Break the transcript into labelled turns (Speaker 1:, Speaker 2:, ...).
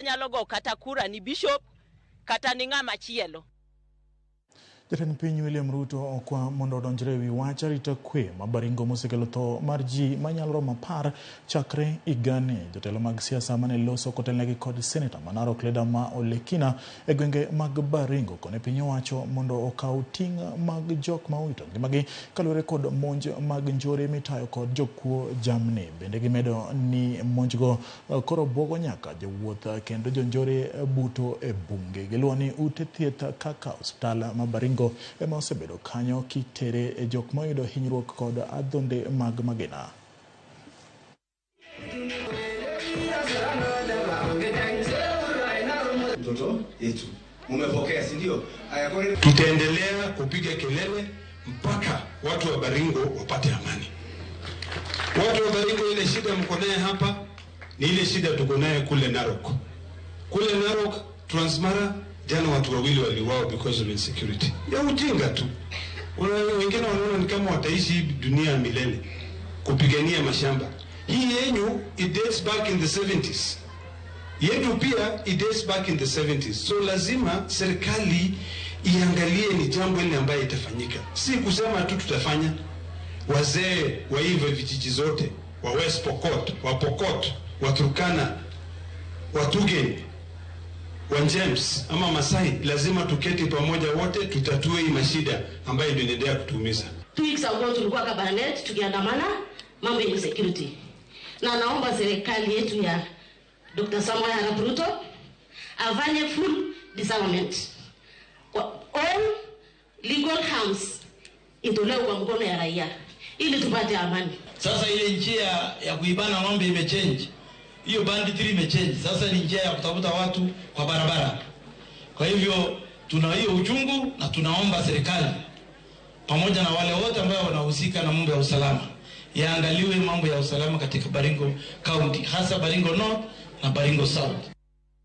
Speaker 1: Nyalo go kata kura ni bishop kata ni ng'ama chielo.
Speaker 2: Jatend piny William Ruto okwa mondo odonjre ewi wach arita kwe ma Baringo mosekelo tho mar ji manyalo romo 10 chakre higani. Jotelo mag siasa mane loso kotelnegi kod seneta ma Narok Ledama Olekina e gwenge mag Baringo kone piny owacho mondo okaw ting' mag jok ma owito ngimagi kaluwore kod monj mag njore mitayo kod jokuo jamni. Bende gimedo ni monjgo koro buogo nyaka jowuoth kendo jonjore buto e bunge. Giluwo ni ute thieth kaka osiptal ma Baringo ema osebedo kanyo kitere e jok moyudo hinyruok kod adhonde mag magina.
Speaker 3: Mtoto yetu mumepokea, si ndio?
Speaker 4: Tutaendelea kupiga kelele mpaka watu wa Baringo wapate amani. Watu wa Baringo, ile shida mko naye hapa ni ile shida tuko naye kule Narok. Kule Narok, Transmara, jana watu wawili waliuawa because of insecurity. Ya ujinga tu. Wengine wanaona ni kama wataishi dunia milele kupigania mashamba. Hii yenyu it dates back in the 70s. Yetu pia it dates back in the 70s. So lazima serikali iangalie ni jambo ile ambayo itafanyika, si kusema tu tutafanya. Wazee wa hivyo vijiji zote wa West Pokot, wa Pokot, wa Turkana, wa Tugen, wa James ama Masai, lazima tuketi pamoja wote tutatue hii mashida ambayo ndio inaendelea kutuumiza.
Speaker 5: 2 weeks ago tulikuwa Kabarnet tukiandamana mambo ya insecurity, na naomba serikali yetu ya Dr. Samoei Arap Ruto afanye full disarmament kwa all legal arms itolewe kwa mkono ya raia ili tupate amani.
Speaker 6: Sasa ile njia ya kuibana ng'ombe imechange, hiyo banditry imechange. Sasa ni njia ya kutafuta watu kwa barabara. Kwa hivyo tuna hiyo uchungu na tunaomba serikali pamoja na wale wote ambao wanahusika na mambo ya usalama yaangaliwe mambo ya usalama katika Baringo County, hasa Baringo North na Baringo South.